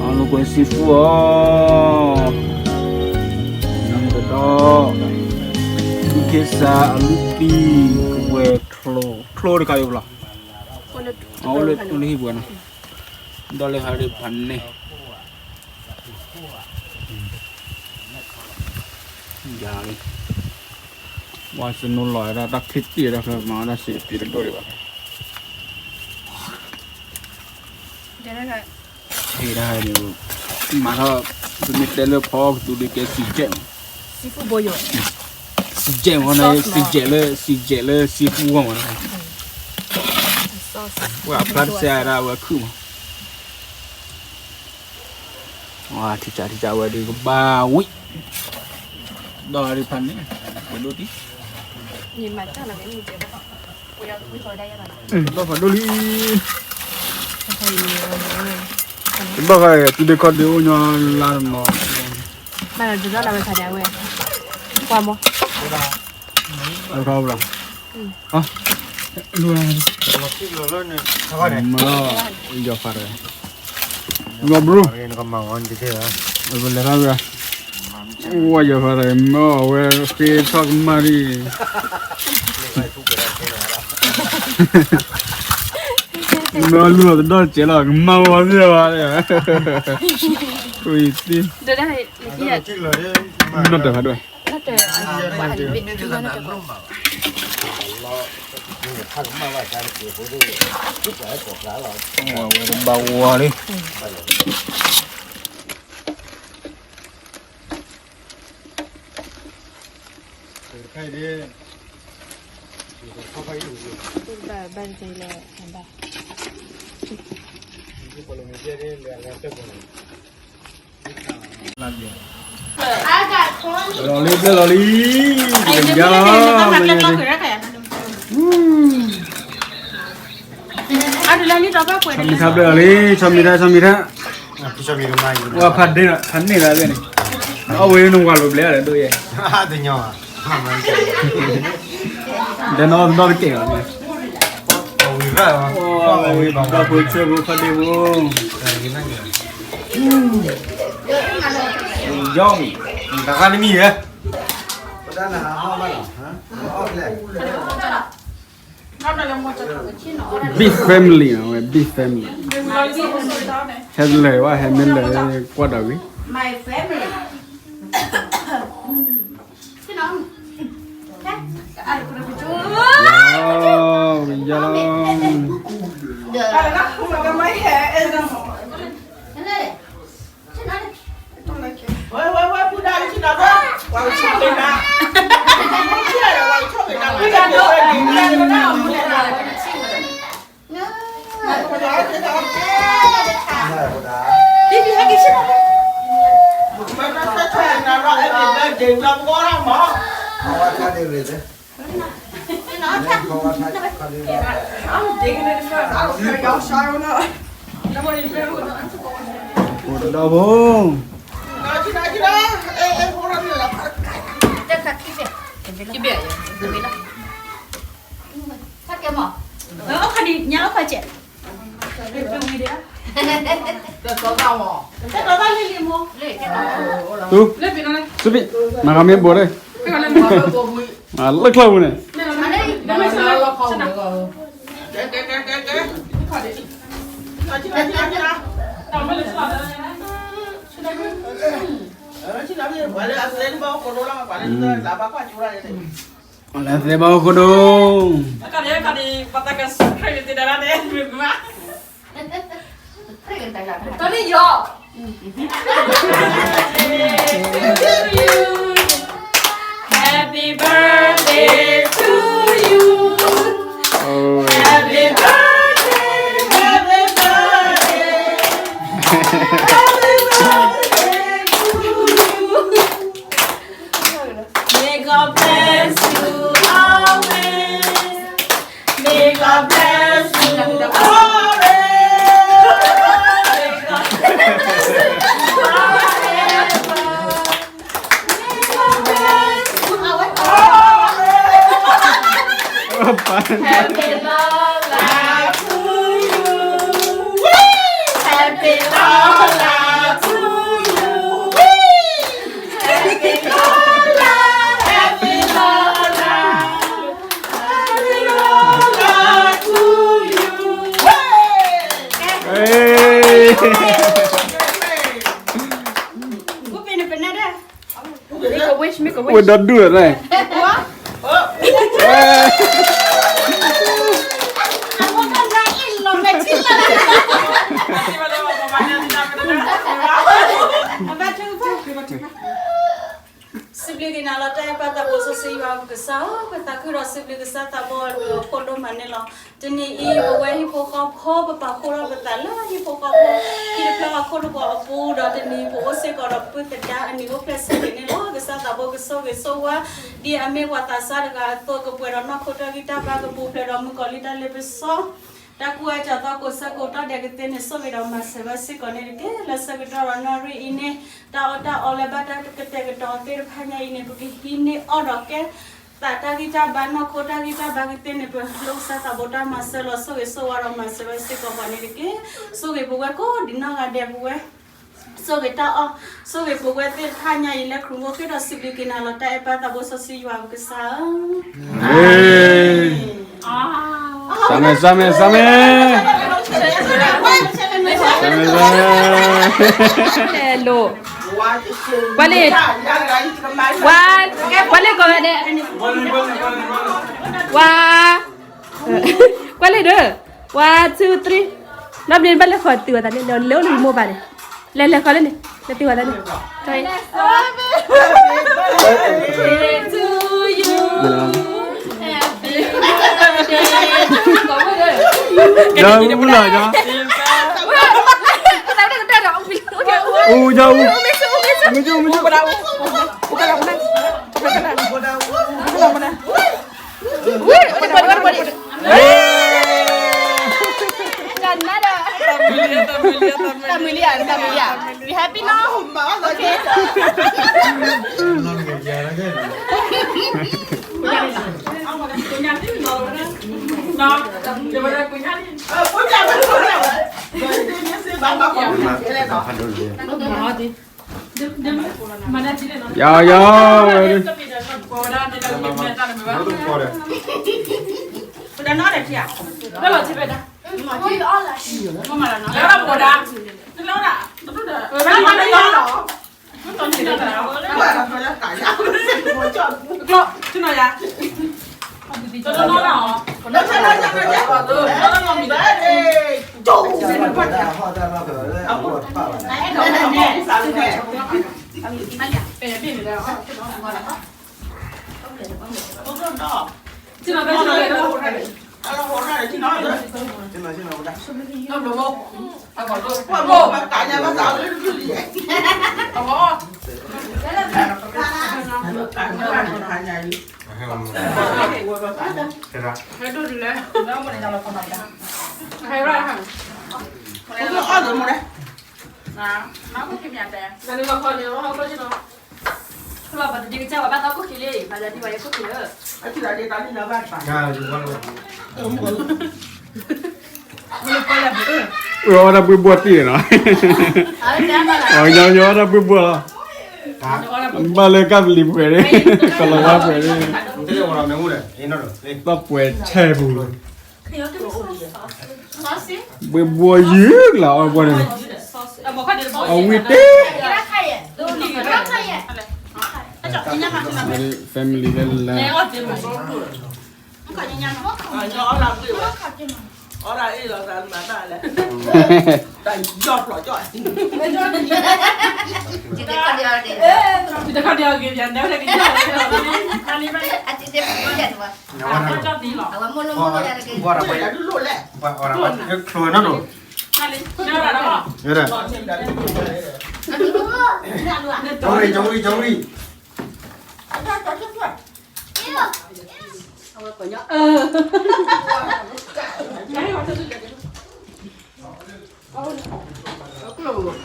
အလူကွဲ seafood အီၤ, နတဒီ, ဒုးက့စး အလူပံ, ကဝဲၤ, ချိၣ်တခါယိဘလီၤ, အအိၣ်လၢဟံၣ်ပှဲၤနီၤ, ဒီးလၢဟါရ့ဖးန့ၣ် ယၤလံ, ဝါစနိလီၤဒၣ်တၢ်ခံတံၢ်ဒၣ်ဖဲမၤဒၣ်စံးပံတဒိၣ်ဒံးဘၣ်, ဟ့ၣ်ဒၣ်န့ၣ်, မၤထီၣ်, ပမ့ၢ်တဲလၢဖီကသူဒုးကဲစံးကဲးမး, စံးကဲးမးန့ၣ် စံးကဲးလၢ, စံးကဲးလၢ seafood မး, ဝဲအဖျါတစဲးဒၣ်ဝဲခုၣ်မး ဝါ ထံၣ်ကၢ်ထံၣ်ကၢ်ဝဲဒုးကဘၣ်ဝံၣ်, ဒီးဒုးဖးန့ၣ်, ပဒိၣ်တံၢ်, ဘၣ်ဖးဒိၣ်လံ, ဘၣ်ဖး သူဒ့ခီဒ့အိၣ်ညီလါတနီၤ, ဘၣ်ဒီးဒုးဒီးလီၤဝဲဖးဒံးဝဲ, ကွၢ်မီၤ, အခီဘျီ မၤ, ယီၤဖးတဂၤ, လဲၤထီၣ်ဝဲ, ဝဲယီၤဖးတဂၤ မၤအီၣ်ဝဲဃ့ထီၣ်ကမၣ်ဒံး, မၤလူၤအီၤတဒီတစဲးလီၤ ကမၣ်ဝဲသ့ၣ်ဝဲ, ဝံၤသ့ၣ်, နီၢ်တၢၤဖးဒိၣ် ဝဲဘၣ်ဝါလံ, လီၤလံဘျဲၣ်လီၤလံ, ယၤလီၤ, ဆီမံၤထါဘျဲၣ်လီၤလံ, ဆီမံၤထါ, ဆီမံၤထါ, ဝဲဖးဒ့ၣ်, ဖးန့ၢ်လၢဘျဲၣ်န့ၣ်, အဝဲနဝၤလိၤဘျဲၣ်ဒီးဒိၣ်ယဲ, ဒီးနီၢ်ဒီတကဲးလီၤ, ဝဲဘၣ်ဖိဆၢဖိဖးဒ့ၣ်ဖိ, ယီၢ်မံၤ, တၢ်ခါနမံၤယဲ, ဘၣ် family နီၤ, ဝဲဘၣ် family, ဟဲလဲၤဝဲ ဟဲမ့ၢ်လဲၤ ကွၢ်ဒီးဝံၤ, ယၤလီၤ, အိၣ်တဒီဖိ, တူ, စပံး, မၤဂၤမ့ၢ်ဘိးန့ၣ်, လၢကျၢၢ်ပူၤန့ၣ်, လဲၤသဲဘၣ်အိၣ်ခိၣ်ဒိၣ်, တၢ်န့ၣ်ယီၤ Happy birthday to you. Oh. Happy birthday, happy birthday, happy birthday to you. May God bless you always. May God bless you always. May God bless you forever. May God bless you always. Happy long life to you. Happy long life to you. Happy long life, happy long life, happy long life to you. Hey! Make a wish, make a wish. We're not doing that. What? Hey! စံးဘျုးက့ၤနၤလီၤ တၢ်အဲၣ်ပၢ်သးဘိစီဆှံယွၤပကစၢ်ဧၢ, ပသးခုဒီးစံးဘျုးကစၢ်သးဘိအဘျုးအဖှိၣ်ဒိၣ်မးန့ၣ်လီၤ. တနံၤအံၤ ပဝဲဟံၣ်ဖိဃီဖိ ပပာ်ဖှိၣ်ထီၣ်ပသးလၢဟံၣ်ဖိဃီဖိ ဟံၣ်တဖျၢၣ်အခိၣ်တဘီအပူၤဒီး တနံၤအံၤ ပအိၣ်စ့ၢ်ကီးဒီးပုၢ်သဒါအနံၤအိၣ်ဖျဲၣ်ဆၢက့ၤန့ၣ်လီၤ. ကစၢ်သးဘိကဆိၣ်ဂ့ၤဆိၣ်ဝါ ဒ်အမ့ၢ်ပှၤသးစၢ်တဂၤအသိး ကပှဲၤဒီးနီၢ်ခိတၢ်ဂံၢ်တၢ်ဘါ ကပူၤဖျဲးဒီးမုၣ်ကီၤလံၢ်တၢ်လ့ပစီ တၢ်ကူၣ်အၢၣ်ကၠီသီ ကိးဆၢကိးကတီၢ်ဒဲးကသ့န့ၣ် ဆိၣ်ဂ့ၤဒီးမၤစၢၤဘၣ်စ့ၢ်ကီးန့ၣ်တက့ၢ်. လၢဆၢကတီၢ်ဒီးနၣ်ရံၣ်အံၤန့ၣ် တၢ်အီၣ်တၢ်အီလၢဘၣ်တၢ်ကတဲာ်ကတီၤသ့ၣ်တဖၣ်ညါအံၤန့ၣ် ပကဟံးန့ၢ်အီၣ်ဒီးကဲ သးတၢ်ဂံၢ်တၢ်ဘါ နီၢ်ခိတၢ်ဂံၢ်တၢ်ဘါကသ့န့ၣ် ပလိၣ်ကစၢ်သးဘိတၢ်မၤစၢၤလီၤ. ဆိၣ်ဂ့ၤဆိၣ်ဝါဒီးမၤစၢၤဘၣ်စ့ၢ်ကီးပှၤန့ၣ်တက့ၢ်. ဆိၣ်ဂ့ၤပဝဲကိးဒံးနီၢ်ဂၤဒဲးပဝဲ ဆိၣ်ဂ့ၤတၢ်အီၣ် ဆိၣ်ဂ့ၤပဝဲသ့ၣ်တဖၣ်ညါအံၤလၢခရူၣ်ဖိဃ့ဒီးစံးဘျုးက့ၤနၤလီၤ တၢ်အဲၣ်ပၢ်သးဘိစီဆှံယွၤပကစၢ်ဧၢ. စၢ်မဲာ် စၢ်မဲာ် စၢ်မဲာ် စၢ်မဲာ် စၢ်မဲာ် Hello. ကွၢ်လံ, ဝါ, ကွၢ်လံကိးဂၤဒဲး, ဝါ, ကွၢ်လံဒီး, one, two, three. နီၢ်ဘျ့ဘၣ်လဲၤဃီၤတုၤအသးန့ၣ် လဲၤလၢ remote ဘၣ်န့ၣ်, လဲၤလဲၤဃီၤလၢန့ၣ်, လဲၤတုၤအသးန့ၣ်, to you. ဒီး အူလီၤဒီး, အူဒီးအူ, မ့ၢ်ကၠိ မ့ၢ်ကၠိ, တၢ်မုၢ်လံဧါ တၢ်မုၢ်လံဧါ, be happy now, okay. ယၤ ယၤ, အီၣ်တၢ်ဘှ့ဘှီတံၢ်နီၤ, အီၣ်တၢ်ဘှ့ဘှီလီၤ, ဘၣ်လၢကပလံၤပှဲၤန့ၣ်, ကလီၤဝါပှဲၤန့ၣ်, ဘၣ်ပှဲၤထဲပူၤ ဘှ့ဘှီယုၢ်ကလၢအီၣ်ဘှီန့ၣ်, အဝံၤတ့ၢ်, family လၢလၢ တၢ်ယီၢ်ဖျိးကၠီၣ် တခါတည်းအဂ့ၢ်ပြန်တယ် အဝဲမ့ၢ်လၢမ့ၢ်လၢတက့ၢ် ဘၣ်အီၣ်ဒီး ကျိၤနီၤဒီး ကၠီၣ်ရံၣ် ကၠီၣ်ရံၣ် အဝဲကညီ ကၠီၣ်ဧၢ ဝဲဒၣ် ဘိလီၤန့ၢ်အဝဲဒၣ် ဘၣ်ခလၢာ်လီၤ ဘိလီၤ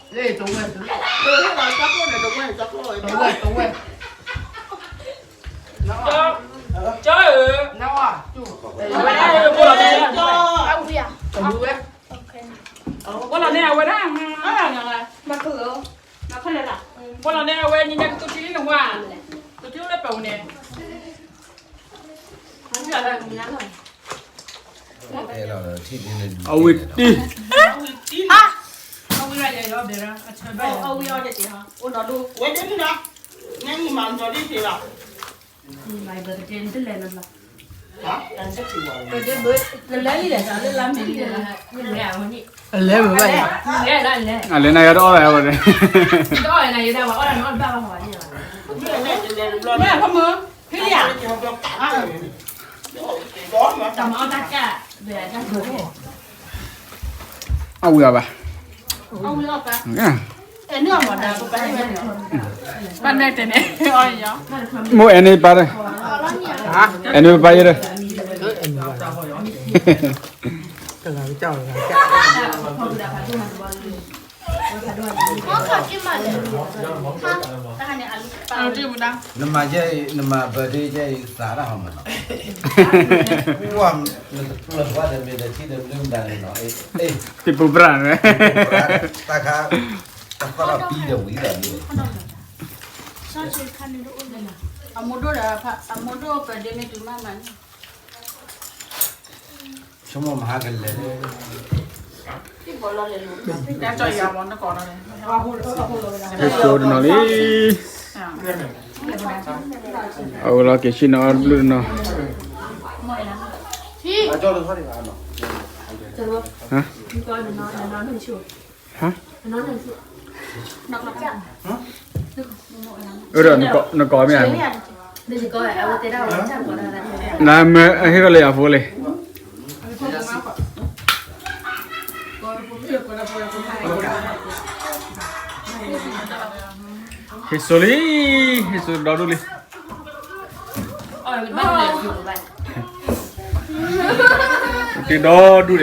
န့ၢ်အဝဲန့ၣ် ကသူထံလံနဝါ ကသူထံလၢပဝဲန့ၣ် အဝဲတ့ အဝဲအီၣ်ဒဲးတ့ၢ်ဟီ အိၣ်ဒီးဒိၣ်ဝဲဒၣ်မုၢ်နီၤ နမၤမၤဒ်တ့ၢ်လီၤ တလဲလံလဲၣ် တလဲလံလဲၣ် အလဲဘၣ် အလဲနၤယၤတအီၣ်လၢၤဝဲန့ၣ် တအီၣ်လၢနၤယၤတအီၣ်လၢၤဝဲန့ၣ် မ့ၢ်ဖိမုၣ် ဖံလံဧါ တမၤအီၣ်တၢ်ကၢ် အဝံၤအီၣ်ဘၣ် အဝံၤအီၣ်ဘၣ် အဲန့ၣ်အီၣ်မၤဒါ ပပၢ်အဲၣ်ဝဲန့ၣ် ပၢ်နဲၣ်တဲန့ၣ် အီၣ်ယီၤ မိၢ်အဲန့ၣ်ပၢ်ဒီး အဲန့ၣ်ပၢ်ယဲဒီး နမၤယဲအံၤ နမၤ birthday ယဲအံၤ သးတၢ်ဟီမးနီၤ နတပျၢၤဘၣ်ဒီးမ့ၢ်ဒီးထံဒီးဘျုးမတၤန့ၣ်နီၤ တပူၤပြၢ်န့ၣ် တၢ်ခါ တသီၣ်ပံဒီးဝံၤဒီးန့ၣ် အမိၢ်ဒိၣ်ဒီး အမိၢ်ဒိၣ် birthday မ့ၢ်တုၤမးမးန့ၣ် ဆိကမိၣ်မဟါကလဲၤ ကၠီၣ်ယၤမ့ၢ်နကီးနီၤ ကၠီတနီၤလံ အဝဲလီၤက့ၤဆ့ၣ်နီၤအီၣ်တဘျုးတနီၤ ဟါ ဟါ အၢဒီး နကိးမ့ၢ်ဧါ နမ့ၢ်အဟ့ၣ်ထီၣ်လၢယၤဖိလံ ဟ့ၣ်စိလံ ဟ့ၣ်စိဒီဒူၣ်လံ တ့ဒီဒူၣ်ဒံး တ့ဒီ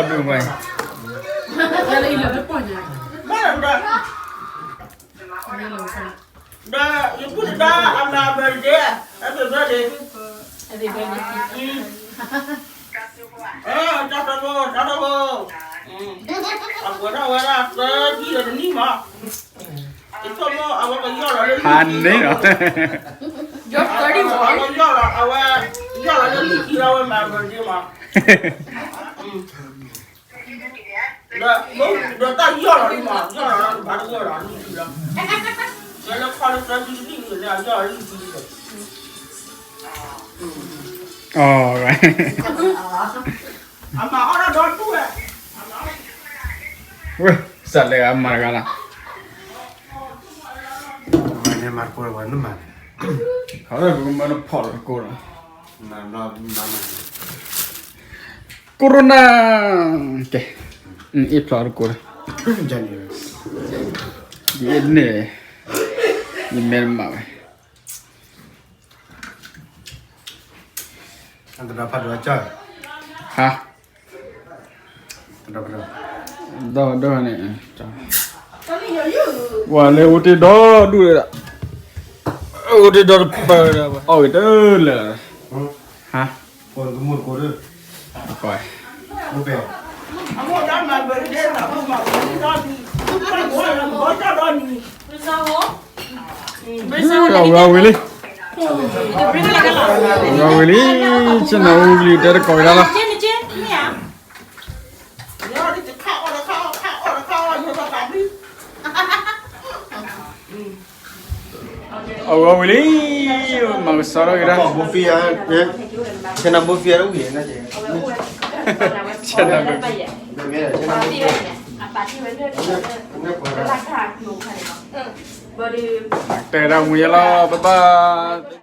ဒူၣ်ဝဲ ဒီးယပုၢ်တဒါအမၤ birthday, happy birthday. တၢ်တဘိ တၢ်တဘိ အပှဲၤထီၣ်ဝဲဒၣ်သၢဆံဒီးတနံၣ်မး ယဆိကမိၣ်အဝဲကယီၢ်လီၤလၢလွံၢ်ဆံ ဟါန့ၣ်လီၤ အဝဲယီၢ်လီၤ အဝဲယီၢ်လီၤလၢလွံၢ်ဆံလီၤ အဝဲမၤ birthday မး ဒီးတၢ်ယီၢ်လီၤလံမး ယီၢ်လီၤလၢဘၣ်တဝီလီၤ လွံၢ်ဆံလီၤ လၢခီလၢသၢဆံတနံၣ်န့ၣ် ယီၢ်လီၤလၢလွံၢ်ဆံလီၤ အမၤအီၣ်ဒီဒူၣ်ဝဲ ဝဲ စးလဲၤအမၤတဂၤလီၤ မၤန့ၣ်မၤတကိးဝဲနမၤန့ၣ် ဟီဒီးပကမၤနဖီၣ်တကိးလီၤ Corona ကဲ အ့ၣ်ဖျိးတကိးလီၤ ယအ့ၣ်န့ၣ် ယမဲနမၤဝဲ ဟါ ဒီး ဒီးန့ၣ် ဝဲလၢအိၣ်တ့ၢ်ဒီဒူၣ်ဒီး အိၣ်တ့ၢ်ဒီတပၢၢ်ဒီး အီၣ်ဂ့ၤတလၢာ်လီၤ ဟါ အဝဲဝံၤလံ အဝဲဝံၤလံ ဆ့ၣ်နီၤဝံၤလံ တဲတကိးဝဲဒၣ်လီၤ အဝဲဝံၤလံ မၤကစီဒီဂ့ၤဒၣ် ဆ့ၣ်နီၤဘိဖံအဝံၤ န တဲဒၣ်ဝံၤလီၤ bye bye.